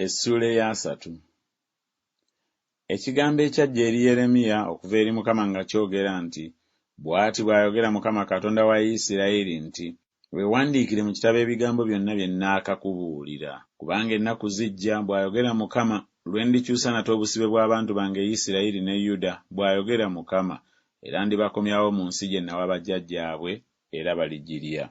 Essuula ey'asatu. Ekigambo ekyajja eri Yeremiya okuva eri Mukama nga kyogera nti, Bw'ati bw'ayogera Mukama Katonda wa Isirayiri nti, Weewandiikire mu kitabo ebigambo byonna bye nnaakakubuulira. Kubanga ennaku zijja, bw'ayogera Mukama, lwe ndikyusa nate obusibe bw'abantu bange Isirayiri ne Yuda, bw'ayogera Mukama, era ndibakomyawo mu nsi gye nnawa bajjajjaabwe, era baligirya.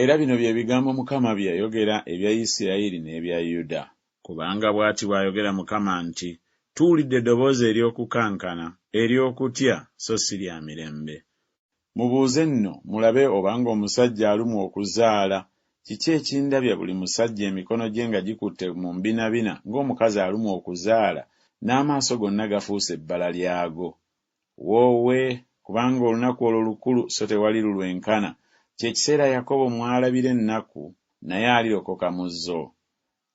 Era bino bye bigambo Mukama bye yayogera ebya Isirayiri n'ebya Yuda. Kubanga bw'ati bw'ayogera Mukama nti Tuwulidde eddoboozi ery'okukankana, ery'okutya, so si lya mirembe. Mubuuze nno mulabe obanga omusajja alumwa okuzaala, kiki ekindabya buli musajja emikono gye nga gikutte mu mbinabina ng'omukazi alumwa okuzaala, n'amaaso gonna gafuuse ebbala lyago? Woowe! Kubanga olunaku olwo lukulu so tewali lulwenkana, kye kiseera Yakobo mw'alabira ennaku, naye alirokoka mu zo.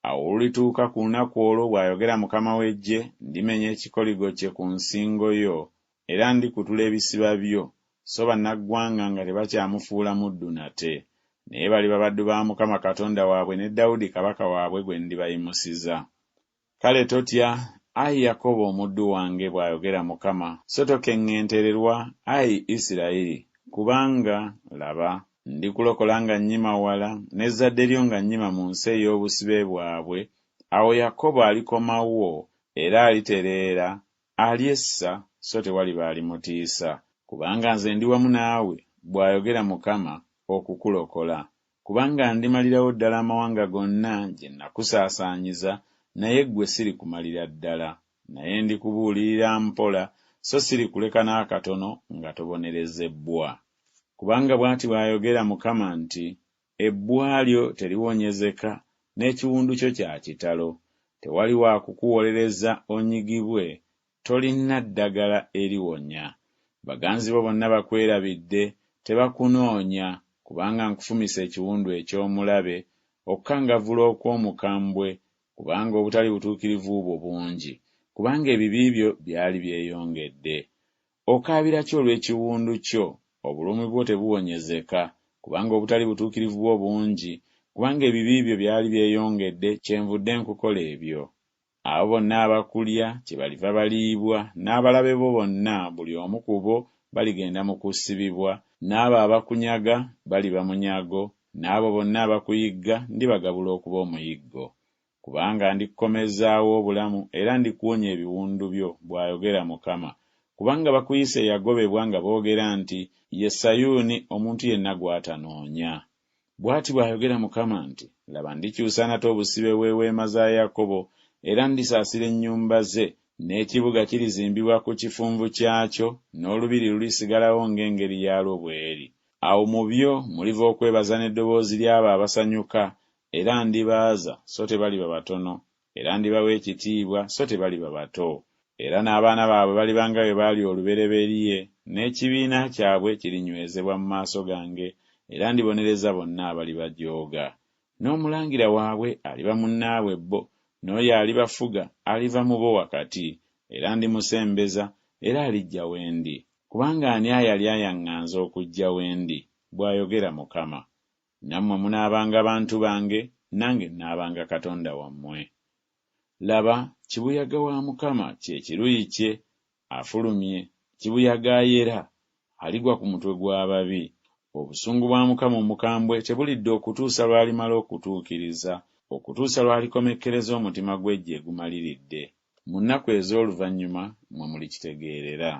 Awo olulituuka ku lunaku olwo, bw'ayogera Mukama w'eggye, ndimenya ekikoligo kye ku nsingo yo, era ndikutula ebisiba byo, so bannaggwanga nga tebakyamufuula muddu nate, naye baliba baddu ba Mukama Katonda waabwe ne Dawudi kabaka waabwe gwe ndibayimusiza. Kale totya, ai Yakobo omuddu wange, bw'ayogera Mukama, so tokeŋŋentererwa, ai Isirayiri, kubanga, laba, ndikulokola nga nnyima wala, n'ezzadde lyo nga nnyima mu nsi ey'obusibe bwabwe, awo Yakobo alikomawo, era alitereera, alyessa, so tewaliba alimutiisa. Kubanga nze ndi wamu naawe, bw'ayogera Mukama, okukulokola. Kubanga ndimalirawo ddala amawanga gonna gye nakusaasaanyiza, naye ggwe sirikumalira ddala, naye ndikubuulirira mpola, so sirikuleka n'akatono nga tobonerezebbwa. Kubanga bw'ati bw'ayogera Mukama nti Ebbwa lyo teriwonyezeka, n'ekiwundu kyo kya kitalo, tewali wa kukuwolereza onyigibwe, tolina ddagala eriwonya. Baganzi bo bonna bakwerabidde, tebakunoonya, kubanga nkufumise ekiwundu eky'omulabe, okukangavvula okw'omukambwe, kubanga obutali butuukirivu bwo bungi, kubanga ebibi byo byali byeyongedde. Okaabira ki olw'ekiwundu kyo? Obulumi bwo tebuwonyezeka, kubanga obutali butuukirivu bwo bungi, kubanga ebibi byo byali byeyongedde, kyenvudde nkukola ebyo. Abo bonna abakulya kyebaliva baliibwa, n'abalabe bo bonna, buli omu ku bo, baligenda mu kusibibwa, n'abo abakunyaga baliba munyago, n'abo bonna abakuyigga ndibagabula okuba omuyiggo. Kubanga ndikukomezaawo obulamu era ndikuwonya ebiwundu byo, bw'ayogera Mukama. Kubanga bakuyise eyagobebwa nga boogera nti Ye Sayuuni omuntu yenna gw'atanoonya. Bw'ati bw'ayogera Mukama nti, Laba ndikyusa nate obusibe bw'eweema za Yakobo, era ndisaasira ennyumba ze, n'ekibuga kirizimbibwa ku kifunvu kyakyo, n'olubiri lulisigalawo ng'engeri yaalwo bw'eri. Awo mu byo muliva okwebaza n'eddoboozi ly'abo abasanyuka, era ndibaaza, so tebaliba batono, era ndibawa ekitiibwa, so tebaliba bato. Era n'abaana baabwe baliba nga bwe baali olubereberye, n'ekibiina kyabwe kirinywezebwa mu maaso gange, era ndibonereza bonna abalibajooga. N'omulangira waabwe aliba munnaabwe bo, n'oyo alibafuga aliva mu bo wakati, era ndimusembeza, era alijja we ndi. Kubanga ani ayali ayaŋŋanze okujja we ndi? bw'ayogera Mukama. Nammwe munaabanga bantu bange, nange nnaabanga Katonda wammwe. Laba, kibuyaga wa Mukama kye kiruyi kye, afulumye, kibuyaga ayera, aligwa ku mutwe gw'ababi. Obusungu bwa Mukama omukambwe tebulidda okutuusa lw'alimala okutuukiriza, okutuusa lw'alikomekkereza omutima gwe gye gumaliridde. Mu nnaku ez'oluvannyuma mmwe mulikitegeerera.